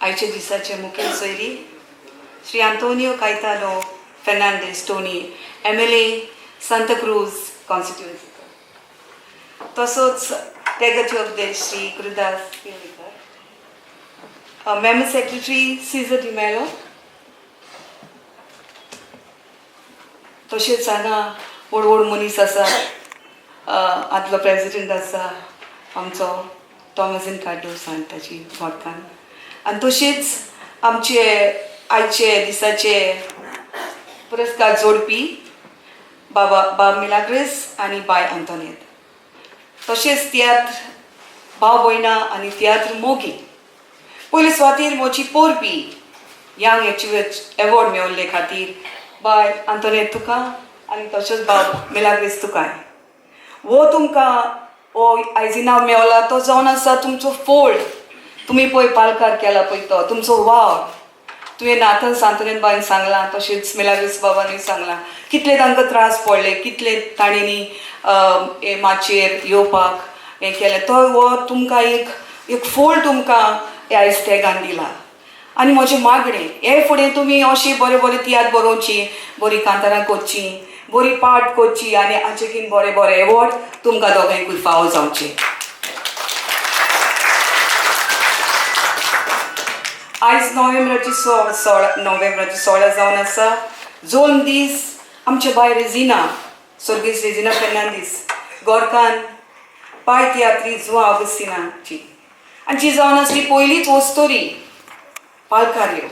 आयच्या दिसाचे मुखेल सोयरी Shri Antonio Caetano Fernandes Tony MLA Santacruz constituency, तसोच तेगाचे उपदेश Shri Gurudas Pilekar, member secretary Caesar D'Mello, तशेंच हांगा व्हड व्हड मनीस आसा, आदलो प्रेजिडेंट आसा आमचो टॉमसीन कार्डोस आनी ताची घोटकान, आनी तशेंच आमचे आयचे दिसाचे पुरस्कार जोडपी बाबा बाब मिलाग्रिस आनी बाय आंतोनेत, तशेंच तियात्र भाव भयणां आनी तियात्र मोगी. पयले सुवातेर म्हजी पोरबी यंग एचिवर्स एवॉर्ड मेळिल्ले खातीर बाय आंतोनेत तुका आनी तशेंच बाब मिलाग्रिस तुकाय. वो तुमकां हो आयज इनाम मेवला तो जावन आसा तुमचो फोल्ड, तुमी पळय पालकार केला पळय तो तुमचो वावर. तुवें नाथन सांतोनेत बायन सांगलां, तशेंच मिलाग्रिस बाबानूय सांगलां कितले तांकां त्रास पडले, कितले ताणेंनी हे माचयेर येवपाक हें केलें. तो हो तुमकां एक एक फोल्ड तुमकां हे आयज टॅगान दिला. आनी म्हजें मागणें हे फुडें तुमी अशी बरे बरे तियात्र बरोवची, बरी कांतारां करची, बरी पार्ट करची आनी हाचेकीन बरे बरे एवॉर्ड तुमकां दोगांयकूय फावो जावचे. आयज नोव्हेंबराची 16 नोव्हेंबराची 16 जावन आसा. जोन दीस आमचे बाय रेजिना, स्वर्गीस रेजिना फेर्नांदीस गोरकान बाय तियात्री जुआ ऑगस्टिनाची, आनी जी जावन आसली पयलीच वस्तोरी पालकार यो,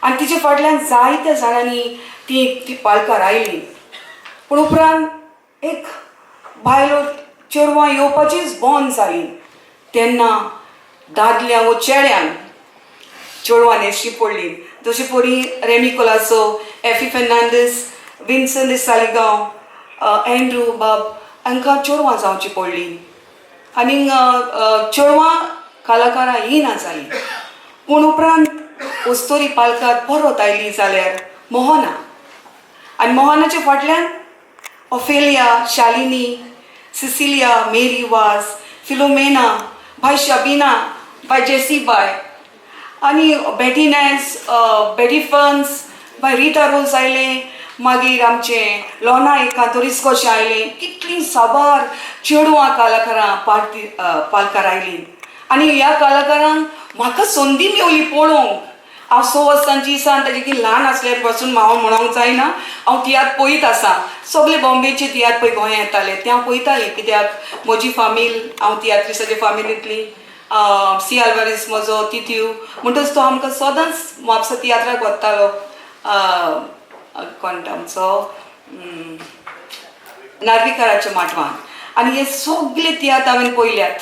आनी तिचे फाटल्यान जायत्या जाणांनी ती ती पालकार आयली. पूण उपरांत एक बायलो चेडवां येवपाचीच बंद जाली. तेन्ना दादल्यांक वो चेड्यांक चेडवां न्हेसची पडली, जशी परी Remy Colaco, Effie Fernandes, Vinson de Saligao, Andrew बाब हांकां चेडवां जावची पडली आनी चेडवां कलाकारां येना जालीं. पूण उपरांत वस्तोरी पालकार परत आयली जाल्यार मोहना, आनी मोहनाच्या फाटल्यान Ophelia, Shalini, Cecilia, Mary Vaz, Philomena, बाय शबिना, बाय जेसी बाय आनी बेटी नॅस, बेटी फन्स, बाय रिटा रोज आयलें. मागीर आमचें लोना एक कांतोरीस कशें आयलें. कितलीं साबार चेडवां कलाकारां पालकार आयलीं आनी ह्या कलाकारांक म्हाका संदी मेवली पळोवंक. हांव 6 वर्सांची आसा आनी ताजे ल्हान आसल्यार पासून हांव म्हणोंक जायना हांव तियात्र पळयत आसा. सगळे बॉम्बेचे तियात्र पळय गोंया येताले ते हांव पळयतालें, कित्याक म्हजी फामील हांव तियात्रिसाच्या फामिलींतली, सी आल्वारीस म्हजो तित्यू, म्हणटच तो आमकां सदांच म्हापसा तियात्राक वतालो. कोण आमचो नार्विकाराच्या माटवान, आनी हे सगळे तियात्र हांवें पळयल्यात.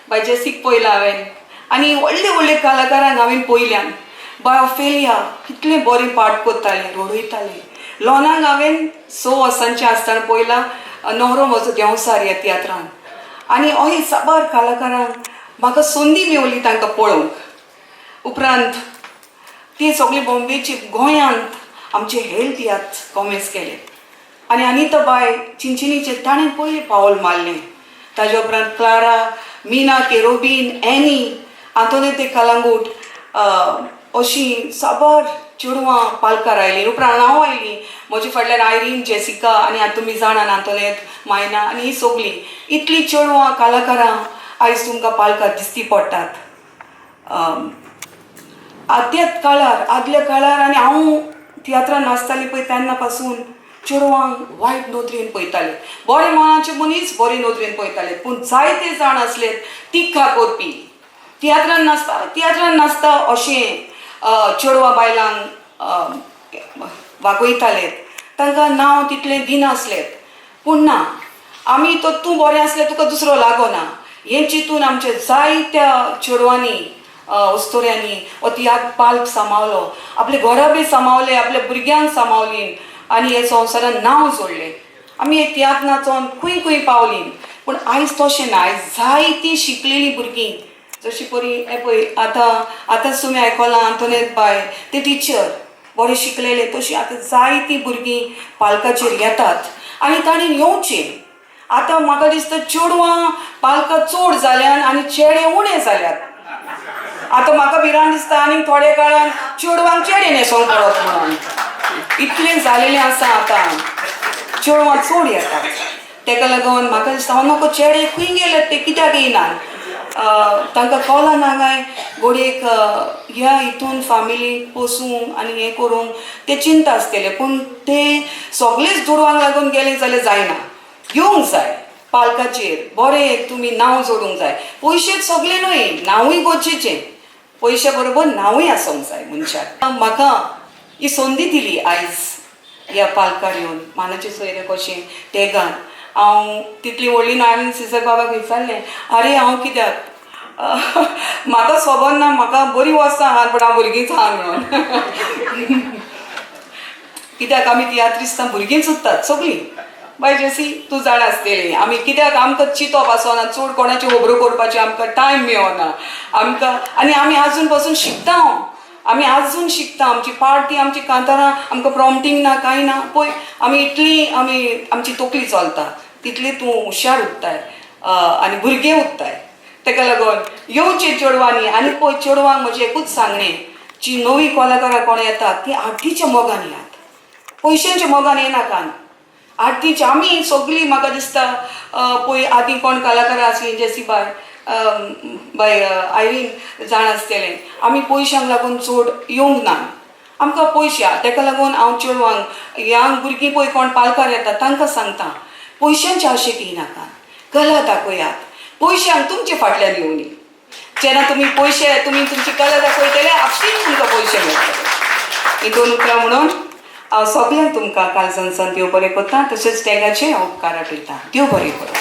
बाय जेसीक पळयला हांवें आनी व्हडले व्हडले कलाकारांक हांवें पळयल्यान. बाय ओफेलिया कितलें बरें पार्ट करतालें, रडयतालें. लोनाक हांवें 6 वर्सांचें आसतना पळयलां, नवरो म्हजो देंवसार ह्या तियात्रान. आनी अहे साबार कलाकारांक म्हाका संदी मेवली तांकां पळोवंक. उपरांत ती सगळी बॉम्बेची गोंयांत आमचे हेल तियात्र कॉमेस केले आनी अनिता बाय चिंचिनीचें ताणें पयलें पावल मारलें. ताज्या उपरांत क्लारा, मीना केरोबीन, एनी, आंतोनेते कलांगूट, अशीं साबार चेडवां पालकार आयलीं. उपरांत हांव आयलीं, म्हजे फाटल्यान आयरीन, जेसिका आनी आतां तुमी जाणात आंतोनेत, मायना आनी ही सगळीं इतलीं चेडवां कलाकारां आयज तुमकां पालकार दिसती पडटात. त्याच काळार आदल्या काळार आनी हांव तियात्रान नाचतालीं पळय तेन्ना पासून चेडवांक वायट नदरेन पळयताले. बरे मनाचे मनीस बरे नदरेन पळयताले, पूण जायते जाण आसले तिखा करपी. तियात्रान नाचता तियात्रान नाचता अशें चेडवां बायलांक वागयताले, तांकां नांव तितलें दिनासलें. पूण ना, आमी तो तूं बरें आसलें तुका दुसरो लागना हें चिंतून आमचे जायत्या चेडवांनी अस्तोऱ्यांनी हो तियात्र पाल्क सांबाळ्ळो, आपले घरा बी सांबाळ्ळे, आपल्या भुरग्यांक सांबाळ्ळी आनी हे संवसारान नांव जोडलें. आमी हे तियात्र नाचोन खंय खंय पावलीं. पूण आयज तशें ना, आयज जायतीं शिकलेलीं भुरगीं जशी परी हें पळय आतां आतांच तुमी आयकलां आंतोनेत बाय ते टिचर बरें शिकलेले, तशीं आतां जायतीं भुरगीं पालकाचेर येतात आनी तांणी येवचें. आतां म्हाका दिसता चेडवां पालकां चड जाल्यान आनी चेडे उणें जाल्यात. आतां म्हाका भिरांत दिसता आनीक थोड्या काळान चेडवांक चेडे न्हेसोंक पडत म्हणून. इतलें जालेलें आसा आतां, चेडवां चड येतात. तेका लागून म्हाका दिसता हांव नको चेडे खंय गेले ते कित्याक येयनात, तांकां कळना काय घडयेक ह्या हितून फामिली पोसूंक आनी हें करूंक ते चिंता आसतले. पूण ते सगळेच दुडवांक लागून गेले जाल्यार जायना, येवंक जाय पालकाचेर बरें तुमी नांव जोडूंक जाय. पयशेच सगळे न्हय, नांवूय गरजेचें, पयशे बरोबर नांवूय आसूंक जाय मनशाक. म्हाका ही संदी दिली आयज ह्या पालकार येवन मानाचे सोयरे कशें टेगान. हांव तितली व्हडली न्हय, हांवें सिजर बाबाक विचारलें, आरे हांव कित्याक म्हाका खबर ना, म्हाका बरी वस्तां आहात पूण हांव भुरगींच आहा म्हणून. कित्याक आमी तियात्रिस्तां भुरगींच उरतात सगळीं. बाय जेसी तूं जाणा आसतली आमी कित्याक आमकां चिंतप आसना चड, कोणाच्यो खबरो करपाची आमकां टायम मेळना आमकां. आनी आमी आजून पासून शिकता, आमी आजून शिकता. आमची पार्टी आमची कांतारां आमकां प्रॉम्पटींग ना कांय ना. पळय आमी इतली आमी आमची तकली चलता तितली तूं हुशार उत्ताय आनी भुरगें उत्ताय. तेका लागून येवचे चेडवांनी. आनी पळय चेडवांक म्हजें एकूच सांगणें, जी नवी कलाकारां कोण येतात ती आर्टीच्या मोगान येयात, पयशांच्या मोगान येनाकान. आर्टीच्या आमी सगळीं म्हाका दिसता पळय आदीं कोण कलाकारां आसलीं, जेसी बाय बाय आयरीन जाण आसतलें, आमी पयशांक लागून चड येवंक ना, आमकां पयशे. तेका लागून हांव चेडवांक यंग भुरगीं पळय कोण पालकार येता तांकां सांगता, पयशांचे आशेक येयनाका, कला दाखयात, पयशांक तुमचे फाटल्यान येवनी. जेन्ना तुमी पयशे तुमी तुमची कला दाखयतले आपशींच तुमकां पयशे मेळटले. ही दोन उतरां म्हणून हांव सगल्यांक तुमकां काळजान देव बरें करता, तशेंच टॅगाचें हांव उपकार आठयता. देव बरें करूं.